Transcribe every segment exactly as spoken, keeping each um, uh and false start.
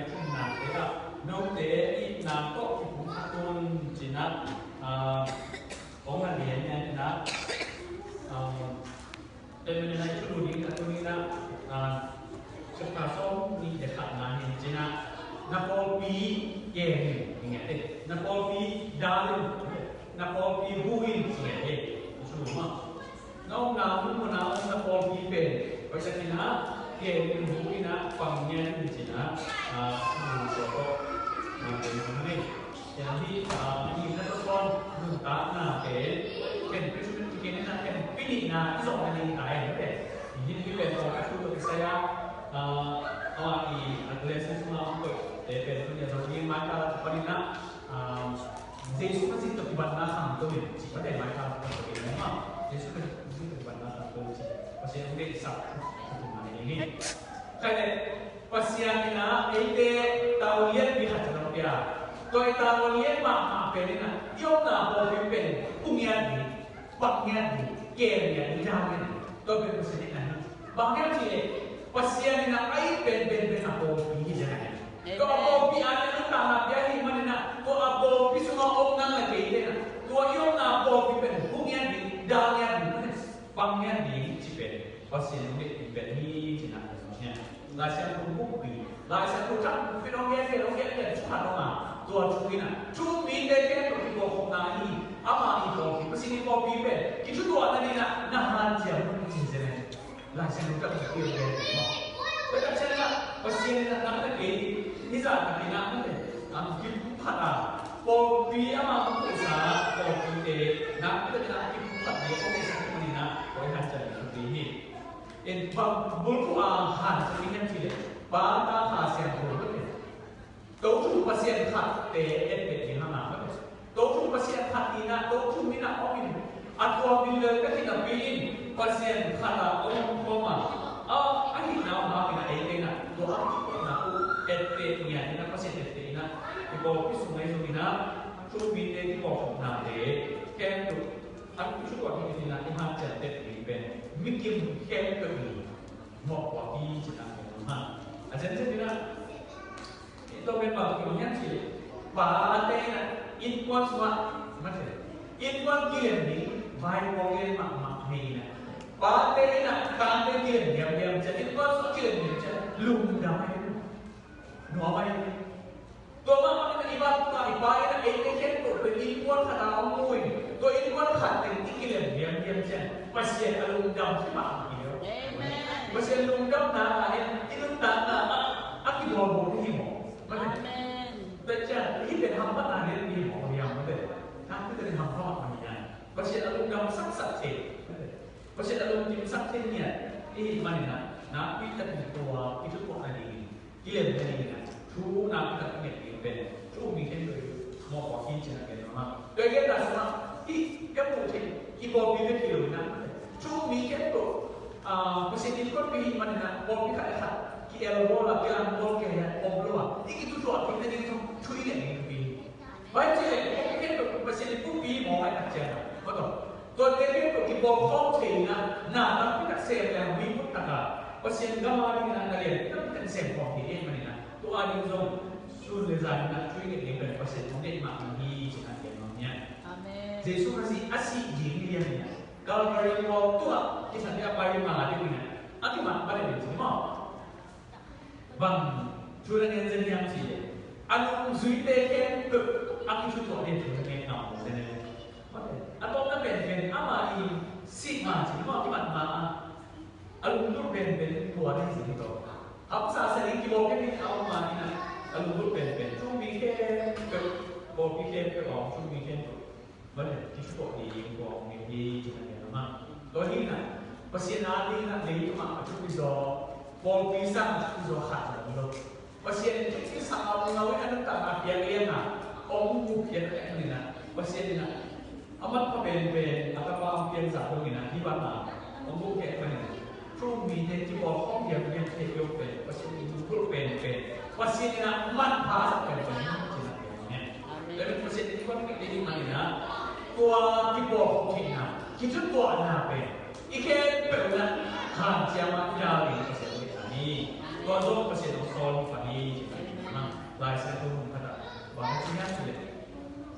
Thumna te ah note itna tawh kipumkhat un ci-in ah, ah, kong na lian lian in ah, ah, tua manin ah i thulu ding a tuni in ah, ah, chapter sawmnih le khatna hi ci-in ah, na pawlpi kem in, hi ngiat e. Na pawlpi dal in, na pawlpi hu in, hi ngiat e. I thulu mah. Na omna mun mun ah om na pawlpi pen hoihtakin ah kem in, hu in ah, pang ngiat in ci-in ah, ah, mun tawh tawh, ah, kem in hi. Tua hi, ah, i na tawh tawh nuntakna pen, ken Christmas i ken in ah, ken pi nihna i zawhna ding ta e, hi pen tawh a thu tawh kisai ah, ah, ah, i, ah, lesson sungah om koih te pen tuni a zawh ding mai kal a kipan in ah, ah, Jesu Khazih tawh kibatna khangto in ci, mate, mai kal a kipan in ah, Jesu Khazih tawh kibatna khangto in ci, Pasian hong deihsak, ka tum mai ding hi. Khai le, Pasian in ah eite tau lianpi khat zong pia. Tua i tau lian mahmah pen in ah i omna pawlpi pen hu ngiat ding, pang ngiat ding, kem ngiat ding, dal ngiat ding. Tua pen Pasian in ah hi. Bang hiam cih leh Pasian in ah a it pen pen pen a pawlpi hi zen a hi. Tua a pawlpi a nuntakna pia ahih manin ah, tua a pawlpi sungah om nang le keite in ah tua i omna pawlpi pen hu ngiat ding, dal ngiat ding, pang ngiat ding cih pen Pasian hong deih pen hi ci-in ah ka zong hi. Lai Siangtho bukpi, Lai Siangtho thak bukpi hong gen gen, hong gen gen thu khat hong a, tua thu in ah thu um mite khempeuh kiphawkkhopna hi. Ama i pawlpi, Pasian i pawlpi pen kithutuahna ding in ah na hanciam un ci zen a hi. Lai Siangtho thak bukpi hong gen gen maw. Tua tak ciang in ah Pasian in ah nang le kei hi zah tak in ah, nang le, ah, kipumkhat a, pawlpi ama hong puhsa pawlpite nang le kei in ah kipumkhat ding hong deihsak ahih manin ah tua i hanciam ding hi. In bang bulphuh a hanciam ding hiam cih leh Pa, Ta, Kha Siangtho mate. Tothum Pasian khatte etpet ding hang a mate. Tothum Pasian khat in ah, tothum in ah om in, a tuam in lel ka hi napi in, Pasian khat a om khawm a, a, a hihna om a, in ah eite in ah tua a kituahna uh etpet ngiat in ah, Pasian etpet in ah, i pawlpi sung ahi zongin ah thu um mite kiphawkkhopnate khempeuh a kithutuah hi in ah i hanciam tep ding pen mi kim khempeuh in mawhpuak hi ci-in ah ka gen nuam a. A zenzen in ah, tua pen bang kipan hiam cih leh pate in ah innkuan sungah, mate, innkuan kilem ding vai kawk gen mahmah hi in ah, pate in ah tante kilem diamdiam ciang, innkuan sungah kilem diam ciang lungdam ahi, nuam ahi. Tua mah bangin ah i pa, i pa in ah eite khempeuh pen innkuan khat a om uh in, tua innkuan khat teng i kilem diamdiam ciang Pasian a lungdam hi mah hi lo. Amen. Pasian lungdamna in i nuntakna ah a kibawlbawl hi maw. Amen. Tua ciang hih pen hamphatna lianpi hi maw, hi maw, mate. Nakpi takin hampha mahmah hi a. Pasian a lungdam saksak thei, mate. Pasian a lungkim sak thei ngiat i hih manin ah, nakpi takin tua i thutuahna dingin, kilem nadingin ah thu nakpi tak i nget ding pen thu um mi khempeuh in mawhpuak hi ci-in ah ka gen nuam a. Tua i gen dan sungah hih ka muh theih i pawlpi bek hi lo in ah, thu um mi khempeuh, ah, Pasian innkuanpih i hih manin ah pawlpi khat le khat ki-el bawl a, kilang bawl kei a om lo a, i kithutuah theih nading zong thu i nget ding thupi hi. Bang hang hiam cih leh pawlpi khempeuh Pasian in pumpi hi maw, a tak ciang a, maw, tua, tuate khempeuh kipawlkhawm thei in ah, na tampi tak sem leng, mi phut tak a Pasian gam a ding in ah na lianpi tampi tak sem khawm thei ahih manin ah, tua a ding zong sun le zan in ah thu i nget ding pen Pasian hong deih mahmah hi ci-in ah ka gen nuam hi a. Amen. Jesu Khazih a sih ding lian in ah, Calvary khual tungah kithat in a pai ma ding in ah, a kimat ma ding in ci maw. Bang thu na ngen zen hiam cih leh, a nungzuite khempeuh a kithutuah ding thu na ngen ngam zen e. A tawpna penpen ama i sih ma cih maw, kimat ma a, a lunggulh penpen tua na hi zen hi tawh. Hamsa sa ding kibawl kei ding a om ma in ah, a lunggulh penpen thu um mi khempeuh, pawlpi khempeuh a om thu um mi khempeuh Bale, kithutuah ding tua hong gen hi ci-in a gen a mah. Tua hi-in ah, Pasian a dingin ah leitungah a thupi zaw, pawlpi sangin a thupi zaw khat zong om lo. Pasian in thupi sa a om lo in a nuntakna piak liang a, hong gupkhiat ahih manin ah, Pasian in ah, a manpha penpen a tapa hong piak zah dongin ah, hih bangah hong gupkhiat ahih manin ah, thu um mite kipawlkhawm hiamhiam thei peuh pen, Pasian in lungkul penpen, Pasian in ah manpha a sak penpen hi ci-in a gen hi. Amen. Tua ahih manin Pasian in kipawlkhawm ding ahih manin ah, tua kipawlkhawm theihna, kithutuahna pen i khempeuh in ah hanciam a i dal ding Pasian deihna hi. Tua zong Pasian hong sawl hi pah hi ci-in a gen hi.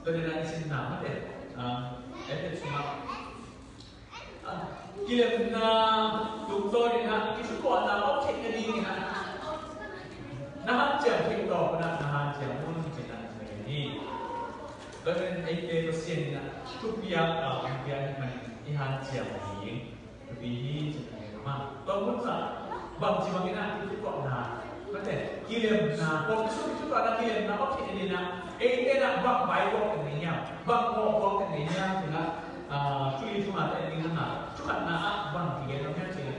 Tua dena i sinna mate, ah, Efesa sungah, ah, kilemna tungtawn in ah, i thutuahna om theih nading in ah, na hanciam theih tawh na, na hanciam un ci-in ah i gen hi. Tua dena eite Pasian in ah thupiak a hong pia ahih manin i hanciam ding thupi hi ci-in ah gen hi. Tua hun sa bangci bangin ah i thutuahna, mate, kilemna, pawlpi sung i thutuahna kilemna om theih nading in ah, eite in ah bang bai buak theih nading hiam, bang mawh buak theih nading hiam ci-in ah, ah, thu i thumate ding na, thu khatna ah bang kigen om hiam cih leh,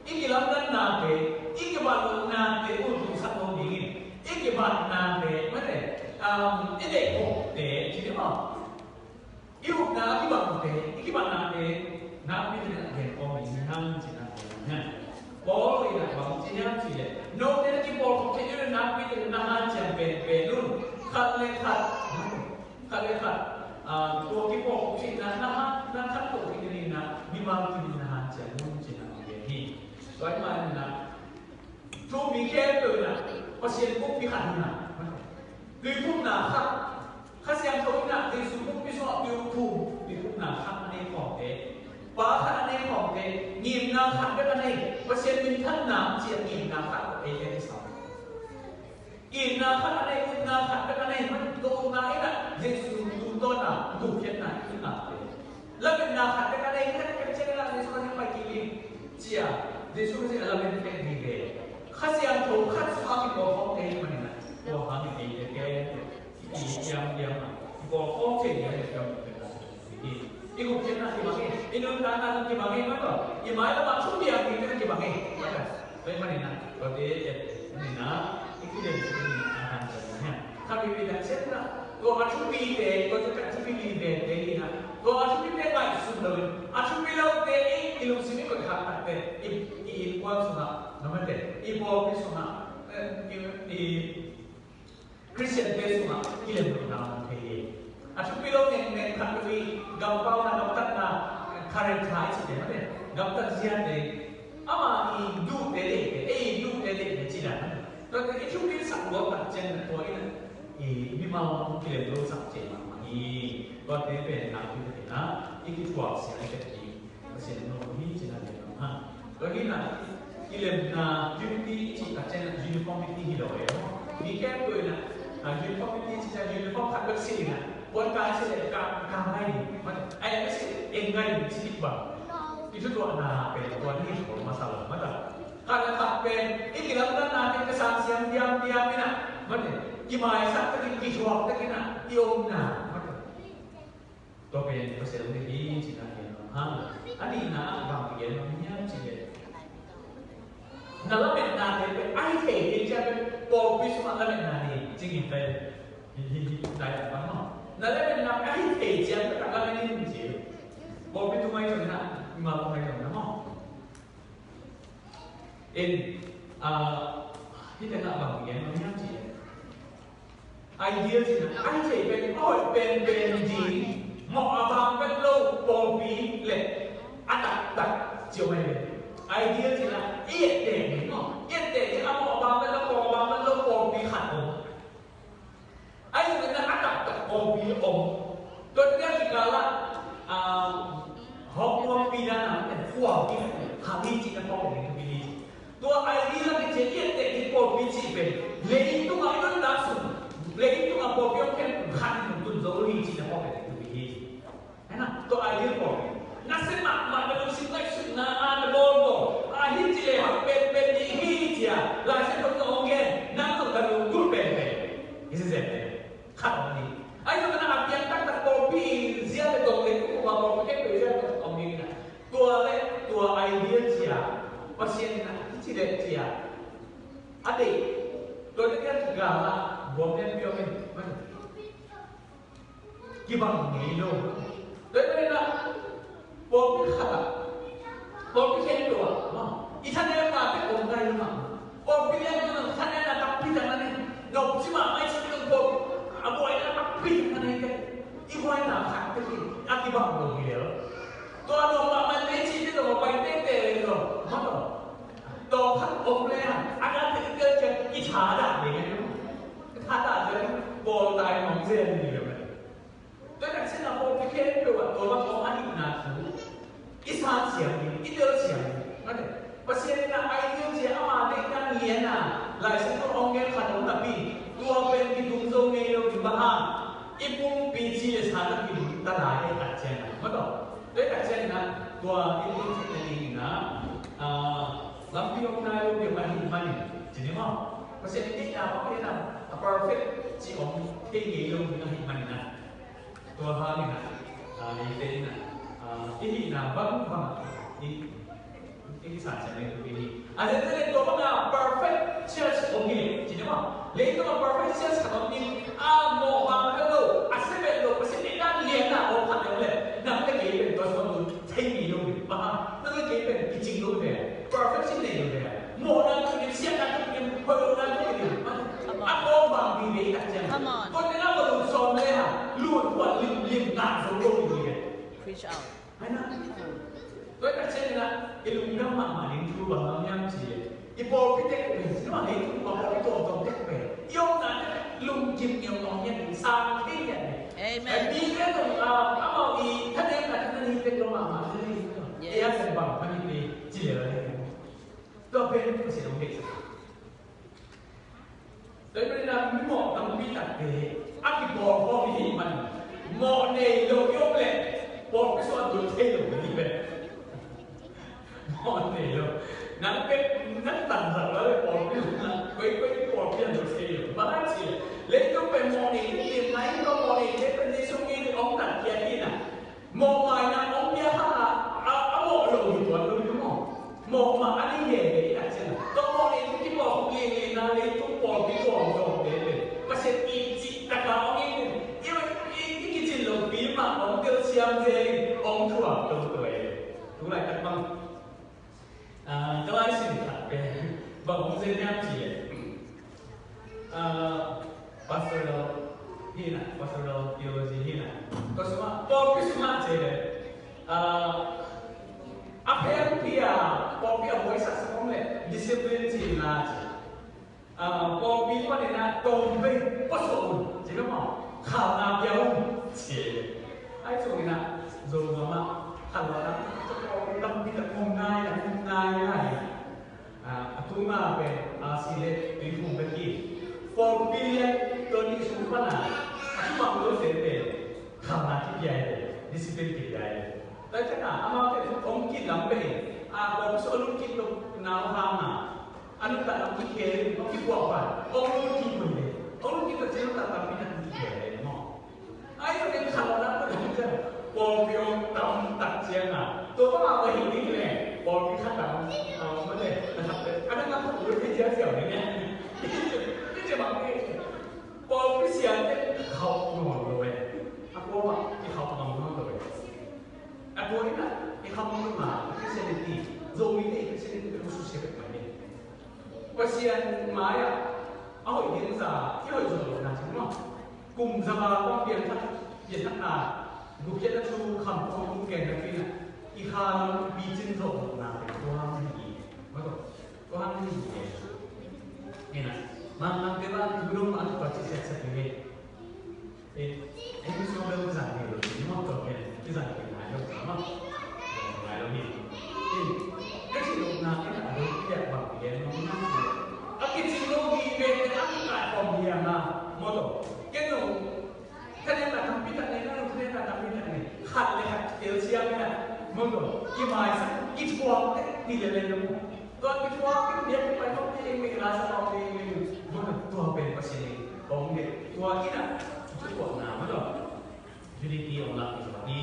i kilamdanna te, i kibatnate ultusak lo dingin, i kibatnate, mate, um, i deihkhopte ci ni maw? I upna a kibangte, i kibatnate nakpi takin a gen kawm i hi hang ci-in ah gen hi. Paul in ah bang ci hiam cih leh, note na kipawlkhop theih nading nakpi takin na hanciam penpen un. Khat le khat, khat le khat, ah, tua kipawlkhop theihna na ha, na khantoh theih nading in ah mimal kimin na hanciam un ci-in ah gen hi. Tua ahih manin ah, thu mi khempeuh in ah Pasian pumpi khat hi in ah, tuiphumna khat, Kha Siangtho in ah Jesu pumpi sungah tuiphum, tuiphumna khat a nei khawmte, Pa khat a nei khawmte, ngimna khat bek a nei, Pasian minthanna ciah ngimna khat ei ei sa. Itna khat a nei, upna khat bek a nei, man tua upna in ah Jesu tungtawn a gupkhiatna i ngahte. Lametna khat bek a nei, khat bek ciang in ah Jesu khat bek pai kik in, ci-a Jesu Khazih a lamet bek ding ve. Kha Siangtho khat sungah kipawlkhawm thei ahih manin ah, tua hangin eite pen i kiam kiam a kipawlkhawm thei ding a kiam kiam a hi. I gupkhiatna kibang hi, i nuntakna zong kibang hi, mah tawh i mailam ah thupiang ding pen kibang hi. Tua ahih manin ah, tua te et manin ah, i kidem suk in ah, a hanciam hi. Kha vive tak ciang in ah, tua a thupite, tua te a thupi vivete hi in ah, tua a thupite ngaihsun lo in, a thupi lote i, i lungsim i koih khak takte, i, i innkuan sungah, na mate, i pawlpi sungah, eh, i, i Khristiante sungah kilem loh na om thei hi. A thupi lo nengmeng khat lo i gampauna, gamtatna, character i cihte mate, gamtat ziate, ama i duhte deihte, ei i duhte deihte cih dan mate. Tuate i thupisak luat tak ciangin tua in ah, i mimal kilem losak ciang mahmah hi. Tuate pen nakpi takin ah i kithuahsiang i pet hi. Pasian in a nuam hi ci-in ah gen nuam hang. Tua hi in ah, kilemna, unity i cih tak ciang in ah uniformity hi lo e. Mi khempeuh in ah, ah, uniformity i cih ciang uniform khat bek silh in ah, puan kah silh leh kah, kah ngai ding, mate, a eng bek silh leh eng ngai ding cih bang. I thutuahna pen tua hi lo masa lo, mate. Khat le khat pen i kilamdanna pen kisang siam diamdiam in ah, mate, kimaisak takin, kithuak takin ah i omna, mate. Tua pen Pasian hong deih hi ci-in ah gen nuam hang. A nihna ah bang gen nuam hiam cih leh, na lametnate pen a hi thei ding ciang pen pawlpi sungah lametna nei ci-in gen pen. Hi, hi, hi, dai lam bang maw. Na lametna a hi thei ciang pen lamet in ci. Pawlpi tung ahi zongin ah, mimal tung ahi zongin ah maw. In, ah, hih tengah bang gen nuam hiam cih leh, ideal cihna, a hi thei pen, a hoih penpen ding, mawh a bang pen lo pawlpi le a taktak ci om ahi ve. Ideal cihna, i etteh ding maw, i etteh ding, a mawh a bang pen lo, mawh a bang pen lo pawlpi khat om. Ahi zongin a taktak pawlpi om. Tua tengah kikal ah, ah, hong pawlpi dan ah, pawlpi khat, khat hi cihna pawlpi khat hi. Tua ideal a kici a i etteh ding pawlpi cih pen, leitung ah i nuntak sung, leitung ah pawlpi hong khen khat in hong tun zo hi cihna pawlpi khat hi. Hi na, tua ideal pawlpi. Na sem mahmah, na lungsim ngaihsutna a na bawlbawl a, hi ci leh hoih penpen ding hi ci-a Lai Siangtho in hong gen, nang zong na lunggulh penpen hi zenzen. Khat om ding. Ahi zongin a piang taktak pawlpi zia le dong le kum a pawlpi khempeuh zia le dong om ding in a, tua le tua ideal ci-a, Pasian in a hi ci le ci-a a deih. Tua le kiat gal a buang lianpi om in, man kibang ngei lo. Tua ahih manin a, pawlpi khat ah, pawlpi khempeuh ah, maw, i thanemna pen om nai lo mah. Pawlpi lian tungah thanemna tampi tak na nei, nopci mahmah i cih tungah pawlpi a buaina tampi tak na nei teh, i buaina khat teh hi, a kibang lo hi lel. Tua nuam mahmah i cih teh tua pai teitei lel lo, maw. Tua khat om leh a, a na teh i tel ciang i thadah lel, i thadah lel, bawl tai nuam zel hi lel. sa siang ding, i tel siang ding. Mate, Pasian in a ideal ci a, ama deihna lian a, Lai Siangtho hong gen khat om napi, tua pen kitung zo ngei lo ding, bang hang, i pumpi ci le sa tawh kilungta lai, ei khat ciang a. Mate, ei khat ciang in a, tua i pumpi ci le ding in a, ah, lampi om nai lo ding ahih manin, ci ni maw. Pasian i deihna bang lian a, a perfect ci om thei ngei lo ding ahih manin a. Tua hangin a, ah, eite in a, ah, i hihna bangbang i, i kisan siam leh tua i hi. A zenzen leh tua bang a perfect church om hi leh, ci ni maw. Leitung a perfect church khat om hi, a mawh bang hel lo, a sia vet lo, Pasian deihna lianna om khat leh om leh, nang leh kei pen tua sung thei ngei lo hi. Bang hang, nang leh kei pen kicing lo hi. Perfection nei lo hi. Mawhna tawh kidem, siatna tawh kidem, hoih lohna tawh kidem. A kawm bang ding ve i tak ciang. Come on. Tua teng a va lut sawm le hang, lut huat limlim ngah zo lo ding ve. Preach out. Ai na. Tua i tak ciang in a, i lungdam mahmah ding thu bang hang hiam cih leh, i pawlpi tek pen, si mah leitung a pawlpi tuamtuam tek pen, i omna tek lungkim ngiaungau ngiat ding, sang thei ngiat ding. Amen. Ai mi pen, ah, amau i thanem na thanem tek lo mahmah ding. Yes. I a pen bang thanem ding, ci le la ding. Tua pen Pasian hong deihsak. Tua ahih manin a mi mawh tampi takte a kipawlkhawm i hih man, mawh nei lo i om leh pawlpi sung a tul thei lo i hi pen. Mawh nei lo. Nang pen nang tanzak lo leh pawlpi sung a koikoi pawlpi a tul thei lo. Bang hang cih leh leitung pen mawh nei limlim nai, mawh nei pen Jesu min in hong tat khia hi na. Mawhmaina hong pia hang a, a, a mawh lo hi tuan lo hi maw. Mawhmah a ding gen ve i tak ciang a. Tua mawh nei tung kipawlkhop lilina leitung pawlpi tuamtuamte pen Pasian i cih tak a hong it in, i, i, i kicin lopi mah hong telsiam zel in hong thuak toto hi. Tu laitak bang Ah, ka laisim khat pen bang om zen hiam cih leh, ah, pastoral hi na, pastoral theology hi na. Tua sungah, pawlpi sungah cih leh, ah, a phenpi a pawlpi a buaisak sak om leh discipline cih na cih. Ah, pawlpi panin a tawmvei pawsuak un, ci lo maw? Khalna pia un, ci. Ahi zongin a, Zogam ah khalna, pawlpi tampi tak om nai, om nai nai. Ah, a tuma pen, ah, si le tui phung bek hi. Pawlpi lian tua nih sung pan a, a tuma lo se pen, khalna kipia hi, discipline kipia hi. Tua ciang a, amaute hong kit lam pen, ah, pawlpi sung a lungkit lo nau hang a, a nuntakna hong kikhel, hong kipuahpah, hong lungkim uh hi. Hong lungkim tak ciang nuntakna pi nak hong kikhel hi maw. Ahi zongin khalna pen hong ciang, pawlpi hong tam tak ciang a, tua bang a va hi ding leh, pawlpi khat a, a, mah leh, a nuntakna khat uh hi ciang ciang ding leh. Hi ciang bang hi. Pawlpi siate khauh nawn lo eh. A kua mah i khauh nawn lo eh. A tua in a, i khauh nawn lo mah, Christianity, Zomite Christianity pen hong susia bek mah hi. Pasian mai-ah a hoih ding za, i hoih zo lo na cih maw. Kum za ba kong pianthak, pianthakna, gupkhiatna thu kham kong kum keng na cih na, i kha lam picin zo lo na pen tua hang hi. Maw tua, tua hang hi. Ina, mang mang te ba, tu dong ma tu pa ci siat siat ni. Eh, eh, mi sung bel kizang hi lo, mi mawk tawh ken, kizang hi ngai lo, mawk. Ngai lo hi. Eh, ka cih lo na, eh, a lo piak bang pi gen lo, mi mawk. A kicing lo hi ve, a kikai khawm hi a na, mawk tawh. Ken lo, ka nek na tampi tak nei, na lo ka nek na tampi tak nei. Khat le khat telsiam hi na, mawk tawh. Kimaisak, kithuak tek, ti le le lo. Tua kithuak, kipiak, kipai, mawk, pi eng, pi la sa, mawk, pi eng, pi eng. Mawk tawh, tua pen Pasian eng. Kong dek tua in a, thutuahna mah tawh. Unity hong lak hi zaw hi.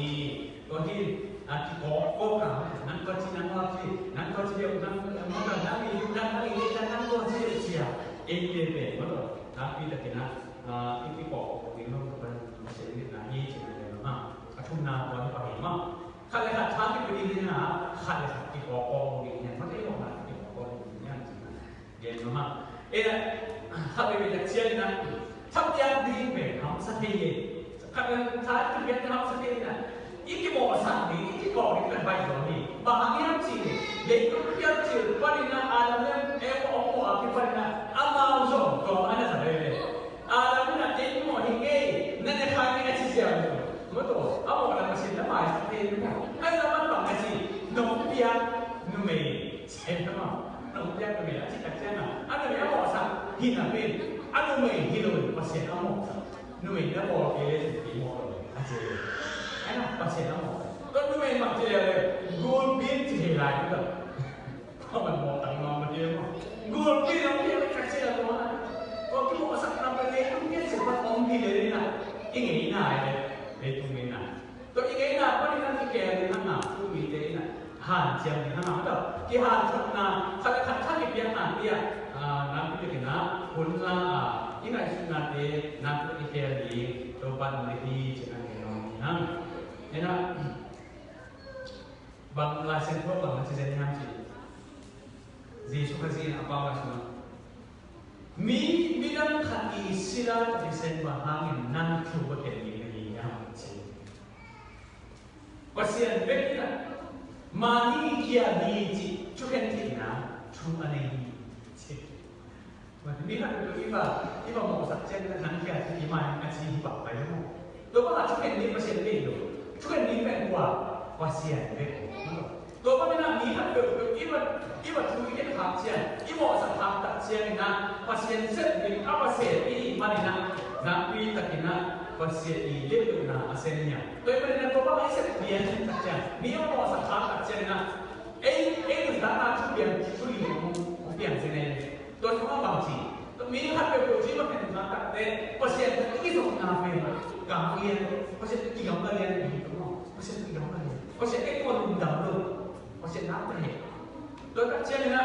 Tua hi, a, kikawkkawk a, nang tua ci, nang tua ci, nang tua ci deuh, nang, nang tua, nang i, nang, nang i, nang, nang tua ci deuh ci a. Eite pen mah tawh, nakpi takin a, a, i kikawkkawk ding lo, tua pen Pasian itna hi ci ding lo mah. A thumna tua hi pah hi mah. Khat le khat tha kipia ding hi a, khat le khat kikawkkawk ding hi a, mah tawh i lawhna kikawkkawk ding hi a, ci na. Gen mah. Eh, khat veve tak ciangin a, thampiak ding pen hamsa thei e. Khat veve tak ciangin hamsa thei e. I kimawhsak ding, i kikawk ding pen baih zaw hi. Bang hang hiam cih leh, leitung pial cil panin a, Adam le Eva hong mawh a kipanin a, amau zong tua mah na sa veve. Adam in a, kei mawh hi ngei, na ne kha ngei a ci ziau. Mawh tawh, a mawhna Pasian na maisak thei maw. Ahi zongin bang a ci, numei a cih tak ciangin a numei a mawhsak hi napi in a numei hi lo in Pasian a mawhsak. Numei na bawl kei leh cih pi mawh lo a ci. Ahi na Pasian a mawhsak. Tua numei mah ci leh leh gulpi in ci thei lai lo. Khaman mawhsak nuam mah ci leh mawh. Gulpi in a mawhsak leh ka ci leh tua. Tua kimawhsakna pen leitung piancil pan om hi leh na i ngeina hi leh leitung ngeina. Tua i ngeina panin a kikhel ding hang a, thu mite in a hanciam ding hang a, tua kihanthotna khat le khat khat kipiakna te ah, a, nakpi takin a hun la a, i ngaihsutnate nakpi takin kikhel ding Topa'n deih hi ci-in a gen nuam hi hang. Ina, bang Lai Siangtho bang na ci zen hiam cih leh, Jesuh Khazih in a paunak sungah, mi, midang khat i sila Pasian bang hangin nang thu va khen ding na hi hiam ci. Pasian bek in a, mani kia ni cih thukhen theihna thu a nei hi ci. Mi khat peuhpeuh i va, i va mawhsak ciangin a nang kia ni mah a ci hi pah pai lo maw. Tua bang a thukhen ni Pasian deih lo. Thukhen ni pen kua, Pasian bek. Tua bangin a mi khat peuhpeuh i va, i va thu i khen khak ciang, i mawhsak khak tak ciangin a Pasian sep ding a Pasian i hih manin a, nakpi takin a Pasian i deih lohna a sem hi a. Tua ahih manin a tua bang i sep pian tak ciang, mi a mawhsak khak tak ciangin a, ei, ei nuntakna thu piang thu i hong piang zen ei. Tua sungah bang ci, mi khat peuhpeuh ci bang khen khak tak teh Pasian i kizopna pen gamla lian, Pasian i gamla lian, Pasian i gamla lian, Pasian i tua lungdam lo. Pasian nak ta he. Tua tak ciangin a,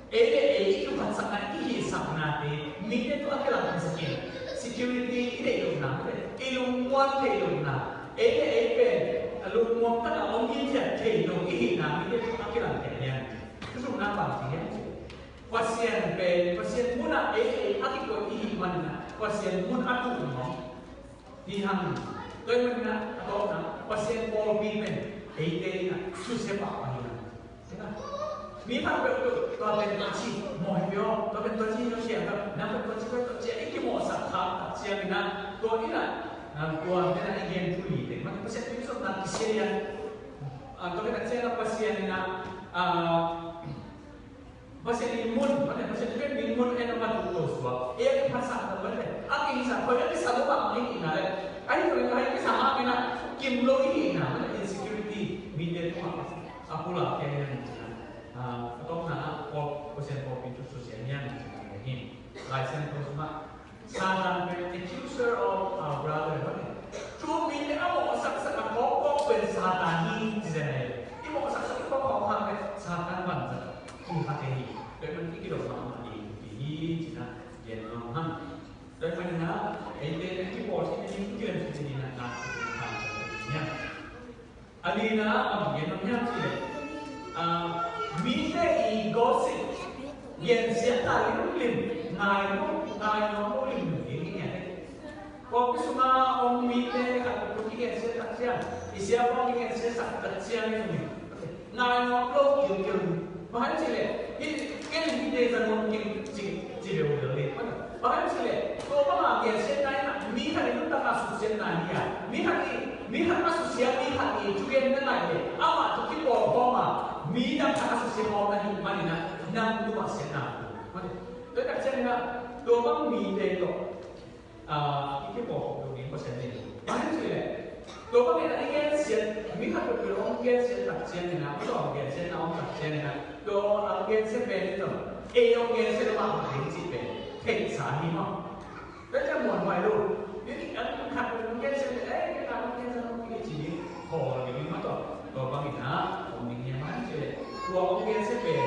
ei le ei i kiphatsakna, i kihisaknate mite tungah a kilangkhia in. Security i neih lohna, i lungmuang theih lohna, ei le ei pen a lungmuang takin a om hithiat thei lo i hihna mite tungah a kilangkhia in. Thuzumna bang ci hiam cih leh, Pasian pen, Pasian munah ei le ei a kikoih i hih manin a Pasian mun a tuh nuam hi hang. Tua ahih manin a, a tawpna, Pasian pawlpi pen eite in a susia pahpah hi hang. Mi khat peuhpeuh tua pen tua ci mawh hi peuh, tua pen tua ci hi peuh, sia peuh, nang pen tua ci peuh, tua ci a i kimawhsak khak tak ciangin a, tua in a, a, tua pen a i gen thu hi teh, man Pasian thu i zopna kisia lian. A, tua pen a ciang a Pasian in a, a, Pasian i mun, mate, Pasian i pek ding mun en a man uh to suak. Ei a kiphatsak lo mate. A kingsak, khoi a kisa lo bang i hihna le. Ahi zongin a kisa mah in a kim lo i hihna, mate, insecurity. Mite tungah a pulak kei hi a, a tawpna ah Pasian pawlpi thu susia hi a, hi. Lai Siangtho sungah Satan pen accuser of our brother, mate. Thu mite a mawhsaksak a kawkkawk pen Satan hi ci zen a hi. I mawhsaksak i kawkkawk hang pen Satan vanzat hi kha thei hi. Tua ahih manin i kidop mahmah ding hi ci-in a gen nuam hang. Tua ahih manin a, eite in a kipawl hi, i kilen hi ci-in a, na, na, na, na. A lina, a bang gen nuam hiam cih leh, ah, mite i gossip, gensiatna limlim, ngai nuam, ngai nuam lo limlim ding hi ngiat hi. Pawlpi sungah om mite khat peuh kigensiat tak ciang, i siapa kigensiat tak ciang hi zongin, ngai nuam lo kilkil. Bang hang hiam cih leh, hih ken hihte za nuam kei ci, ci beuh beuh hi. Bang hang hiam cih leh, tua bang a gensiatna in a, mi khat i nuntakna suksiatna hi a, mi khat i, mi khat a susia, mi khat i thugenna ngaih leh amah tawh kipawl khawm a, mi dang khat a susia khawm na hih manin a, nang tungah siatna. Tua tak ciangin a, tua bang mite tawh ah, i kipawl khop lo ding Pasian deih hi. Bang hang hiam cih leh, tua bangin a i gensiat, mi khat peuhpeuh hong gensiat tak ciangin a, tua hong gensiatna hong tak ciangin a, tua hong gensiat pen in zong, ei hong gensiat mahmah ding cih pen theihsa hi maw. Tua ciang muanhuai lo. Mi khat peuhpeuh hong gensiat, eh, kei khat hong gensiat hong gensiat ding khawl ding maw, tua bangin a om ding hi. Bang hang hiam cih leh, tua hong gensiat pen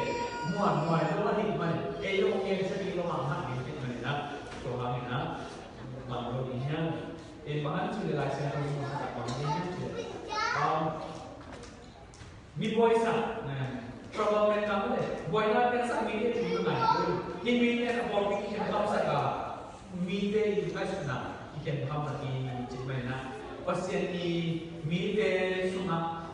muanhuai lo ahih manin, ei hong gensiat ding lo mahmah ding cih manin a, tua bangin a bang lo ding hiam? Eh, bang hang hiam cih leh Lai Siangtho sung ah bang lo ding hiam cih leh, um, mi buaisak, eh, trouble maker mate, buaina piangsak mite thu ngai. Hih mite a pawlpi kikhen khamsak a, mite i ngaihsutna kikhen khamsak hi cih manin a, Pasian i mite sungah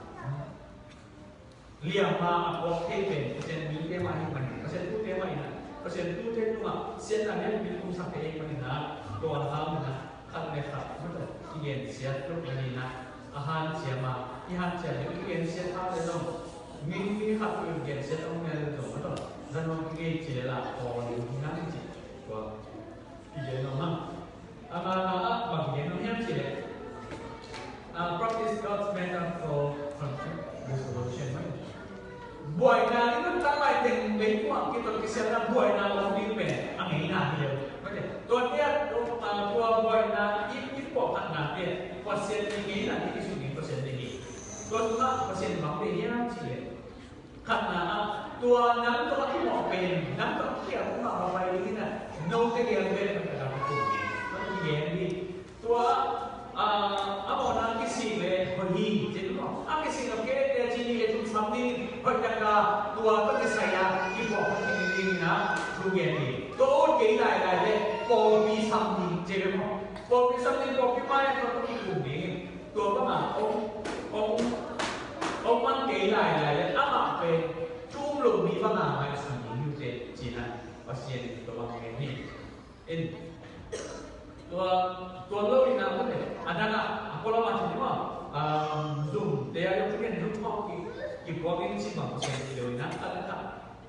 liamma a puak thei pen Pasian mite mah ahih manin, Pasian thute mah in a, Pasian thute tungah siatna lianpi tumsak thei ahih manin a, tua hangin a, khat le khat mate, i gensiat lohna ding a, a hanciam a, i hanciam le i gensiat khat le zong, mi, mi khat peuh gensiat om le zong mate, Zan hong kingei ci le la pawl ding hi hang ci. Tua kigen nuam hang. A ngana ah bang kigen nuam hiam ci le, ah, practice God's method for conflict resolution. Buaina i nuntak lai teng meikuang kiton kisialna buaina om ding pen a ngeina hi lo. Tuate ah tua buaina i, i puahkhatnate Pasian i ngeina i kisuk ding Pasian i hi. Tua tungah Pasian bang deih hiam ci le, khatna ah tua nang tawh a kimawh pen nang tawh a kikhel mah va pai ding in ah, note gel pen nang tawh a kikhel ding, nang kigen ding. Tua ah a mawhna kisik le hoih hi ci maw, a kisik lo kei le ci ni le thum sam ding, hoih tak a tua tawh kisai a kipuak hoih ding in ah thu gen ding. Tua ut kei lailai le pawlpi sam ding ci maw, pawlpi sam ding, pawlpi mai a tua tawh kikum ding. Tua banga om, om, om man kei lailai le amah pen thu um lo mi banga ngaihsun ding hi uh teh ci-in ah Pasian in tua bang gen hi. In tua, tua lo in ah mate a dang ah a pualam ah ci ni maw, um, zum te a yong thugen zum khawng ki, kipuak in ci bang Pasian ci lo in ah a dang ah,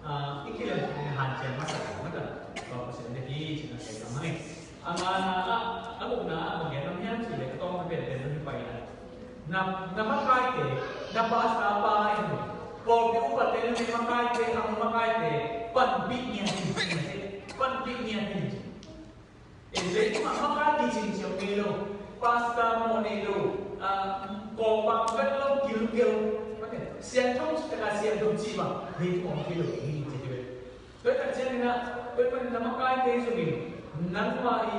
ah, i kilem hanciam masa mate tua Pasian te hi ci-in ah kei bang hi. A ngana ah, a gukna ah bang gen nuam hiam ci le, a tawng pen pen nuam hi pai na. Na, na makaite, na pastor pa in, pawlpi upate, na makaite, a makaite panpih ngiat in, panpih ngiat in. E, leitung ah makai kicing ciang ngei lo, pastor mawh nei lo, ah, kawpang vet lo, gilgel, siangtho, siangtho ci bang leitung ah om kei lo hi ci hi ve. Tua tak ciangin ah, tua pan na makaite zongin, nangmah i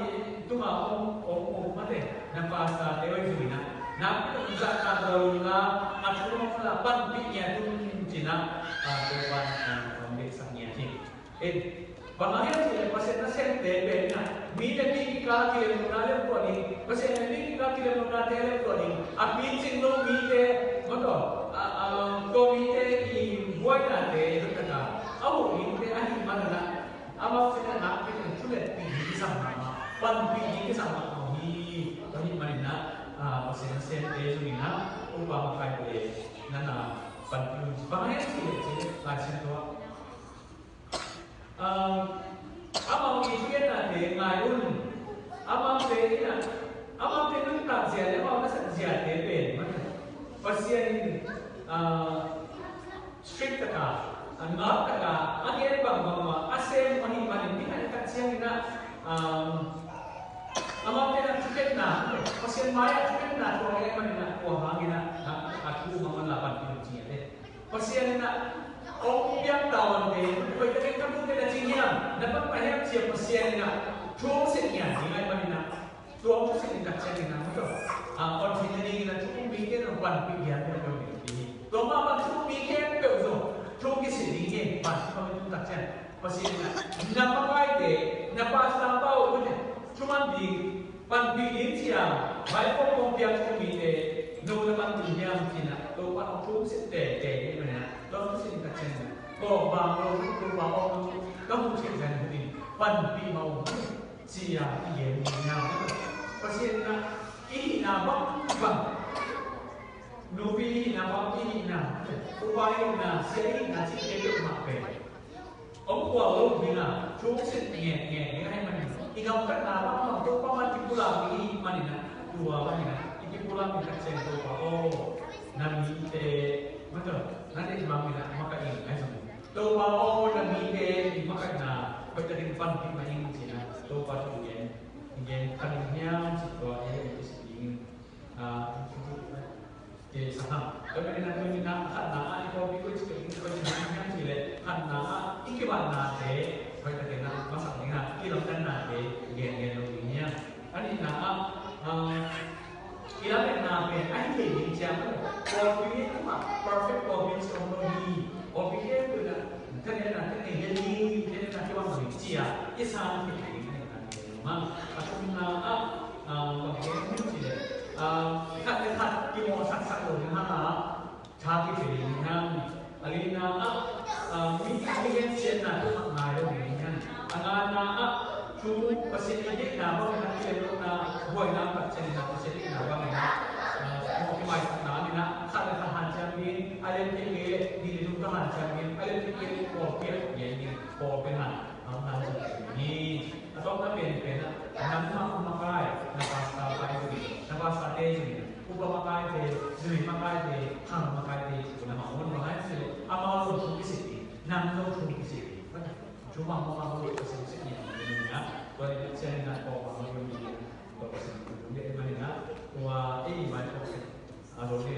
tungah om, om, om mate, na pastor te oi zongin ah, na pi zah ka zong la, a thu mawh la panpih ngiat un ci-in ah, a, tua pan, a, om dek sak ngiat hi. In, bang a hiam ci le Pasian nasemte pen in ah, mi le mi kikal kilemlohna lemtuah ding, Pasian le mi kikal kilemlohnate lemtuah ding, a picing lo mite, maw taw, a, a, tua mite i buainate, tua taka, a hoh dingte ahih manin ah, amau cih a nakpi in thuletpih ding kisam mahmah, panpih ding kisam mahmah hi. Tua ahih manin ah, ah, Pasian nasemte zongin ah, upa makaite na na panpih un ci. Bang hang hiam cih leh, cih leh Lai Siangtho ah, ah, amau i thugenate ngai un. Amaute in ah, amaute nuntak zia leh amau na sak ziate pen, Pasian in, ah, strict taka, a ngak taka, a gen bangbang mah a sem ahih manin, ni khat ni khat ciangin ah, um, amaute in ah thukhenna, Pasian mai-ah thukhenna tuak ahih manin ah, tua hangin ah, a, a thu mah man la panpih ci a le. Pasian in ah hong piak tawnte, hoihtakin ka nute na ci hiam, na pan pah hiam ci a, Pasian in ah thu hong sin ngiat ding ahih manin ah, tua hong sin tak ciangin ah, maw taw, a, conflict nadingin ah thu um mite na panpih diam peuhpeuh ding hi. Tua mah bang thu um mi khempeuh zong thu kisin ding hi. Pan thu um tak ciang Pasian in ah, na makaite, na pastor pa uh mate, thu man ding, panpih ding ci a, Bible kong piak thu um mite, no na panpih hiam ci-in ah, Topa hong thu um sin tete hi mah na, tua thu sin tak ciangin ah, kawkbang lo, Topa aw, ka hong thei zan hi ding, panpih mah uh. Sia i gen ding hi hang. Pasian in ah i hihna bangbang, nupi i hihna bang, i hihna, upa i hihna, sia i hihna cihte peuhmah pen hong khual lo ding a, thu sin ngenngen ding ahih manin, i gamtatna bangbang Topa mai kipulak ding i hih manin ah, tua bangin ah i kipulak ding tak ciang Topa aw, na mite, maw taw, na deih bangin ah makaih in, ahi zong Topa aw, na mite i makaihna hoihtakin panpih mah ing ci-in ah, Topa thu i gen, i gen kha ding hiam cih tua i, i kisik ding, ah, i sa hang. Tua manin ah tuni-in ah khatna ah i pawlpi koi ci, koi ci hiam cih leh, khatna ah i kibatnate hoihtakin ah masak ding a, i lamdannate gengen lo ding hiam. A nihna ah, ah, i lametna pen a hi thei ding ciang lo. Pawlpi hi tungah perfect pawlpi ci om lo hi. Pawlpi khempeuh in ah, ka nena, ka nei hi, ka nena kibang lo hi ci a, i sang thei ding a nihna pen lo mah. A thumna ah, ah, bang gen hiam cih leh, ah, khat le khat kimawhsaksak lo ding hang a, tha kifel ding hi hang. A lina ah, ah, mi, mi gensiatna tawh ngai lo ding hi hang. A ngana ah, thu Pasian i deihna bangin ah kilemlohna, buaina, Pasian deihna, Pasian deihna bangin ah, ah, thu kimaisakna in ah, khat le khat hanciam ding, a lem kei leh nih le thum tawh hanciam ding, a lem kei leh pawlpi ah gen ding. Paul pen a, a hong han zong hi. A tawpna pen pen a, nangmah upa makai, na pastor pai zong hi, na pastor te zong hi, upa makai te, zumi makai te, khang makai te, na ma on ma hai si le, amau lo thu kisik hi, nang lo thu kisik hi. Thu ma ma ma lo ka sim sik hi, na tua ni sia ni na ko ma ma lo ni, tua ka sim thu ni ma ni na, tua ei mai ko a lo ni